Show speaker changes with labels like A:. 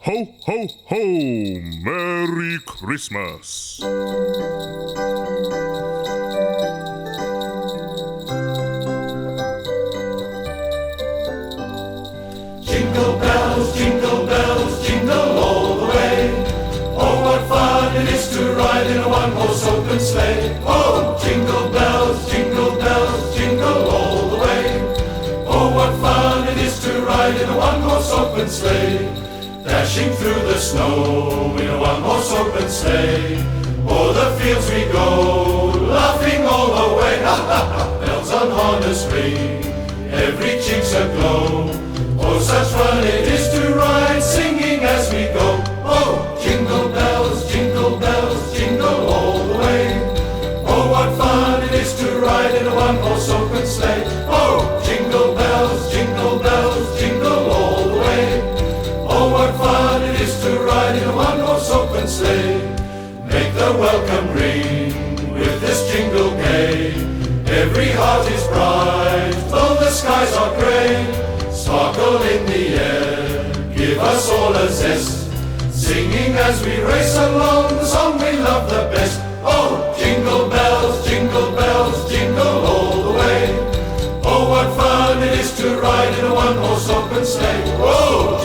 A: Ho, ho, ho! Merry Christmas!
B: Jingle bells, jingle all the way. Oh, what fun it is to ride in a one-horse open sleigh. Oh, jingle bells, jingle all the way. Oh, what fun it is to ride in a one-horse open sleigh. Dashing through the snow in a one-horse open sleigh. O'er the fields we go, laughing all the way. Ha, ha, ha. Bells on harness ring, every cheek's aglow. Oh, such fun it is to ride, singing as we go. Oh, jingle bells, jingle all the way. Oh, what fun it is to ride in a one-horse open sleigh. Oh, jingle bells, jingle all the way. Oh, what fun it is to ride in a one-horse open sleigh. Make the welcome ring with this jingle gay. Every heart is bright, though the skies are grey. Sparkle in the air, give us all a zest. Singing as we race along the song we love the best. Oh, jingle bells, jingle all the way. Oh, what fun it is to ride in a one-horse open sleigh. Whoa!